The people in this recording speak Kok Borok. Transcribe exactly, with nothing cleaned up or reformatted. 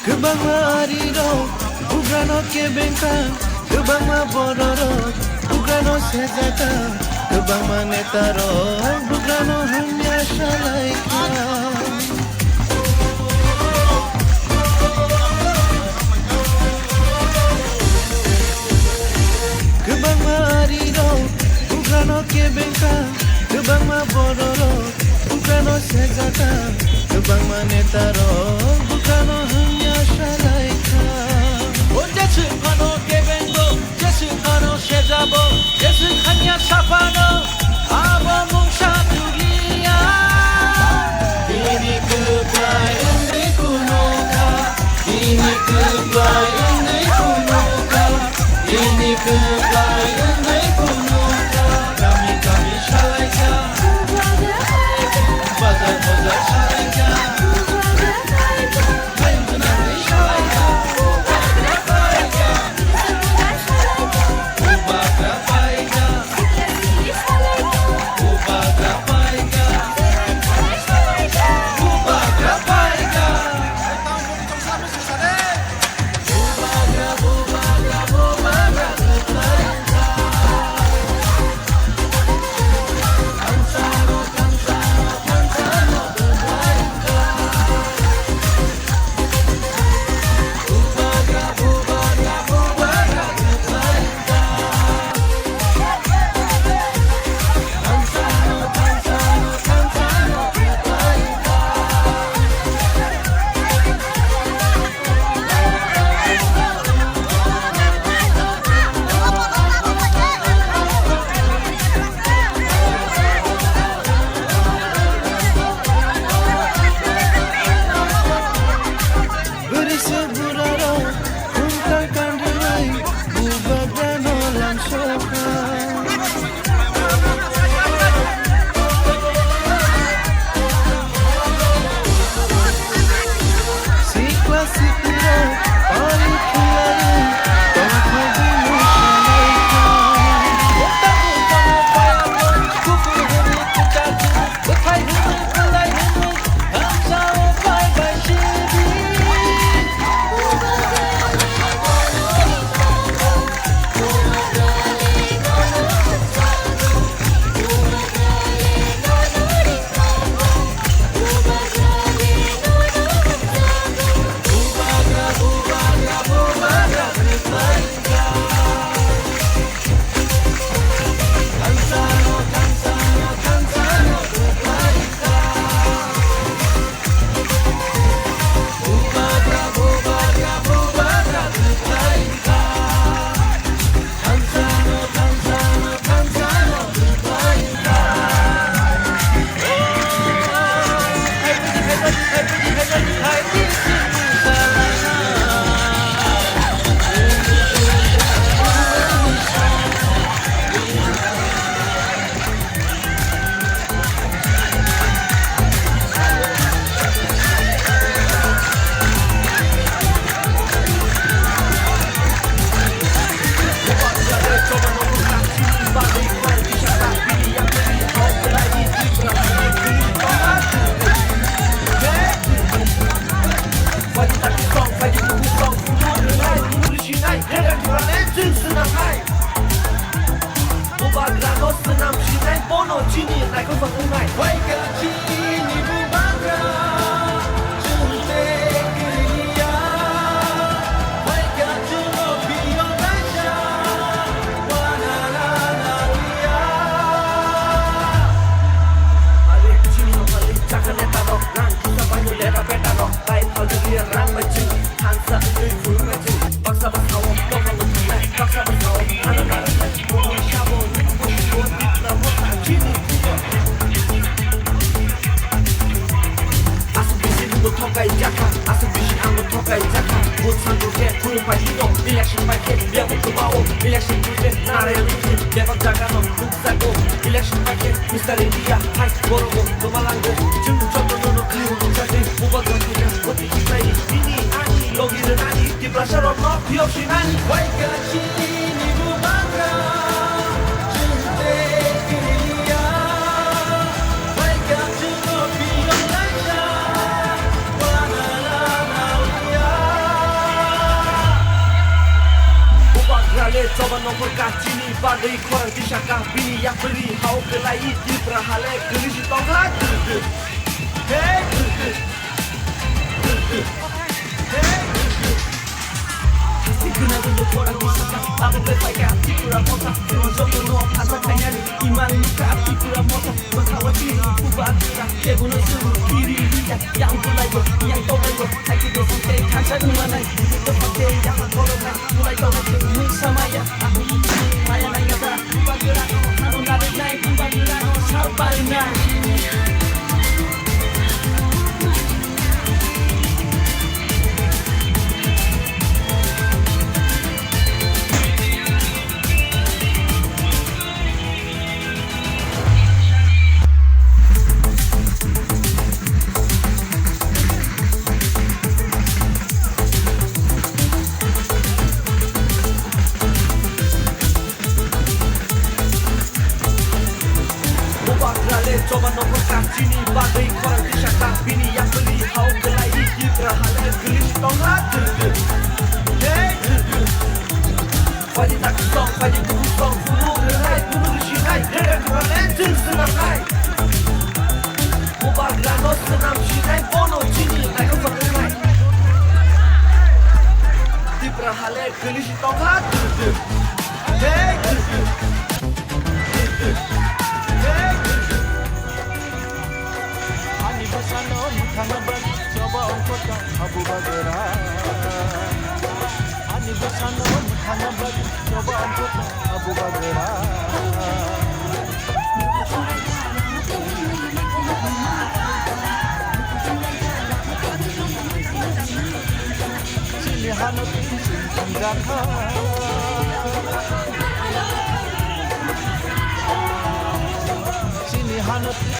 Kwbangma arirok bugrano kebengkha, kwbangma bororok bugrano sejaka, kwbangma netarok bugrano hamya salaikha. Kwbangma arirok bugrano kebengkha, kwbangma bororok bugrano sejaka, kwbangma netarok bugrano hamya salaikha. O jeswk phano kebengo, jeswk phano sejabo, jeswk hamya saphano, abo mungsa tuliya. Bini kwplai wngwi kuno kha, bini kwplai wngwi kuno kha, bini kwplai wngwi kuno kha. Kami kami salaikha, bazar bazar salaikha, hayung nangwi salaikha. Bubagra paikha, bubagra paikha, bubagra paikha. Bwrwisa burarok khungtal kandrwui bubagrano lamsokha. Sikla siklirok pari khilaiwi tongthogwi mosalaiha. Bwthai hwnwi bwlai hwnwi hamsao pai bai sibi. Bubagrano swnam sinai, bono chini naikol tongnai. Waika chini bubagra, chwng tei kwrwngya. Waika chwngno phiyok naisa, wana rana liya. Are chini nokali chakha neta rok, rang kisa bai neta peta rok, tai phaldi liya rang bai chini. Thansa wngwi phuru bai chini. Baksa baksa o tokha bo thangnai, baksa baksa o ano narwknai. Aswk bisi nwngbo thokai jakha, aswk bisi angbo thokai jakha. Vote sango khe khulum pai hino, election pai khe biyabo kwbao, election khe nare wngkhe bebak jagano nukjago. Election pai khe Mister India hai borokbo kwmalango. Chwng jotono no khaio nukjakdi, bubagra khaina boti khlai bini ani logi rwnani. Tiprasa rokno phiyok sinani. Waika chini bubagra, chwng tei kwrwngya. Waika chwngno phiyok naisa, wana rana liya. Choba nongkhor kachini bagwi khorang tisa kha bini yapri hao kwlai Tipra hale kwlwi si tongkha. Hey! Hey! Sikuna gundo khorang tisa kha abo bai paika Tipra motha. Joto no phasa khainani iman lukha Tipra motha. Bwkha o chini bubagra kebono chwng kiri riya. Yang bulaibo, yang tolaibo, haikhe bwswk tei thansa wngmanai. Bwkha tei yang toloknai, bulai tolai tei mungsa maya. Ang maya nai gata, bubagra no hano narwknai, bubagra no sal parinai. Bubagra le choba nongkhor kachini bagwi khorang tisa kha bini yapri hao kwlai Tipra hale kwlwi si tongkha. Hey! Phaidi tak song, phaidi bubu song, bubu rwnai, bubu rwsinai, rega kiba le chwng swnamnai. Bubagra no swnam sinai, bono chini naikha chok wngnai. Tipra hale kwlwi si tongkha. Hey! Hey! Ani bwsano mwthangna bagwi choba ongkho tong abu bagwra. Ani bwsano mwthangna bagwi choba ongkho tong abu bagwra. Chini hano twi chini jakha. Chini hano twi